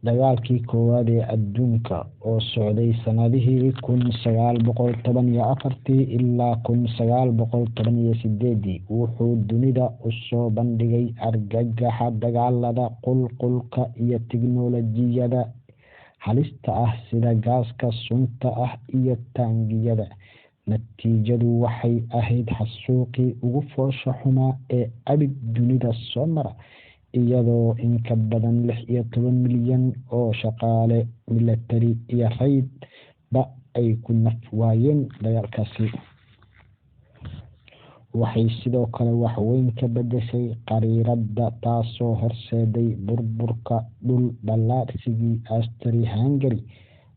Dagaalkii Koowaad ee Adduunka, oo socday sanadihii 1914 ilaa 1918, wuxuu dunida u soo bandhigay argagaxa dagaalada, qulqulka iyo tignoolajiyada halista ah sida gaaska sunta ah iyo taangiyada. Natiijadu waxay ahayd xasuuqii ugu foosha xumaa ee abid dunida soo mara, iyadoo in ka badan 16 milyan oo shaqaale milatari iyo rayidba ay ku naf waayeen dagaalkaasi. Waxay sidoo kale wax weyn ka beddeshay khariiradda, taasoo horseeday burburka dhul ballaarsigii Austria-Hungary,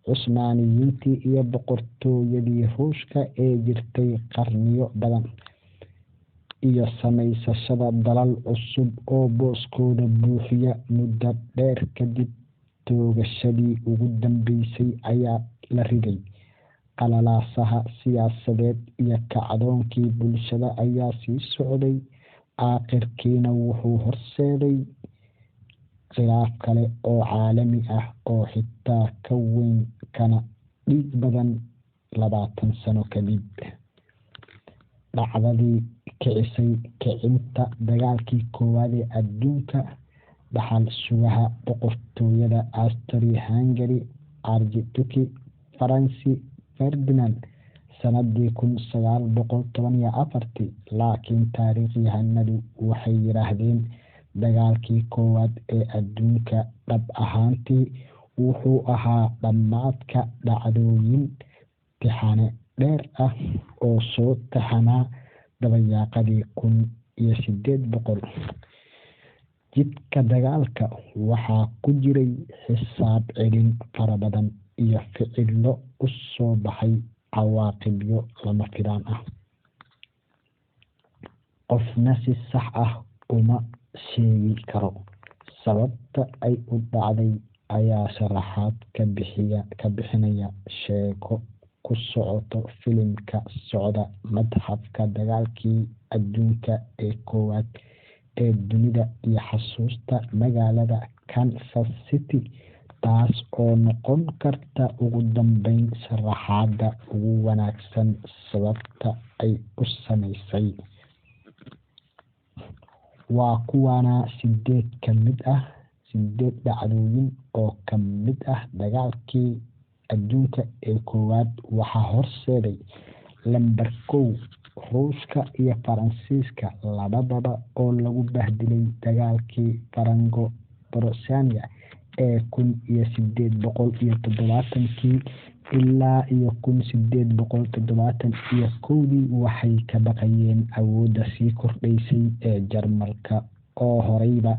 Cusmaaniyiintii iyo Boqortooyadii Ruushka ee jirtay qarniyo badan, iyo sameysashada dalal cusub oo booskooda buuxiya. Muddo dheer kadib, toogashadii ugu dambeysay ayaa la riday, qalalaasaha siyaasadeed iyo kacdoonkii bulshada ayaa sii socday, aakhirkiina wuxuu horseeday khilaaf kale oo caalami ah oo xitaa ka weyn kana dhiig badan 20 sano kadib. Dhacdadii kicisay kicinta Dagaalkii Koowaad ee Adduunka: Dhaxal sugaha boqortooyada Austria Hungary, Archduke Franz Ferdinand, sanadii 1914. Laakiin taariikhyahanadu waxay yiraahdeen Dagaalkii Koowaad ee Adduunka dhab ahaantii wuxuu ahaa dhammaadka dhacdooyin tixane dheer ah oo soo taxanaa dabayaaqadii 1800. Jidka dagaalka waxaa ku jiray xisaab celin fara badan iyo ficillo u soo baxay cawaaqibyo lama filaan ah. Qofna si sax ah uma sheegi karo sababta ay u dhacday, ayaa sharaxaad ka bixinaya sheeko ku socoto filim ka socda Madxafka Dagaalkii Adduunka ee Koowaad ee Dunida iyo Xasuusta magaalada Kansas City, taas oo noqon karta ugu dambeyn sharaxaadda ugu wanaagsan sababta ay u sameysay. Waa kuwaana sideed ka mid ah sideed dhacdooyin oo ka mid ah Dagaalkii Adduunka ee Koowaad waxaa horseeday. Lambar kow, Ruushka iyo Faransiiska labadaba oo lagu bahdilay dagaalkii Farango Borosania ee 1870-kii ilaa iyo 1871-dii waxay ka baqayeen awoodda sii kordhaysay ee Jarmalka oo horeyba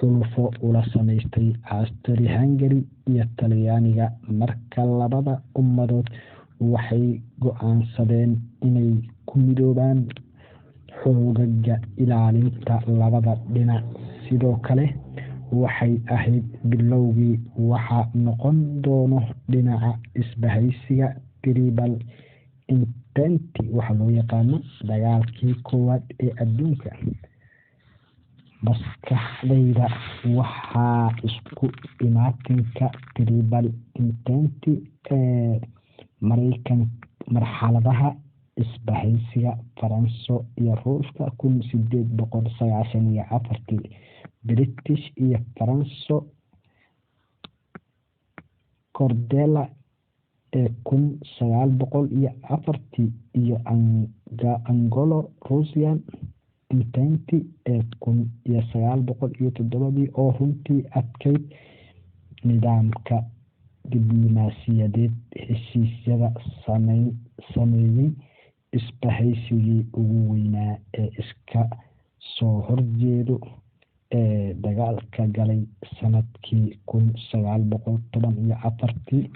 xulufo ula samaystay Austria Hungary iyo Talyaaniga. Marka labada ummadood waxay go'aansadeen inay ku midoobaan xoogaga ilaalinta labada dhinac. Sidoo kale waxay ahayd bilowgii waxa noqon doono dhinaca isbahaysiga Triple Entente waxa loo yaqaano. Dagaalkii Koowaad ee Adduunka, maskaxdayda waxaa isku imaatinka Triple Entente ee Maraykan, marxaladaha isbahaysiga Faranso iyo Ruushka 1894-tii, British iyo Faranso Cordella ee 1904-tii, iyo Anglo Russian Entente ee 1907-dii oo runtii adkayd nidaamka diblumaasiyadeed heshiisyada sameeyey isbahaysigii ugu weynaa ee iska soo horjeedo ee dagaalka galay sanadkii 1914-tii.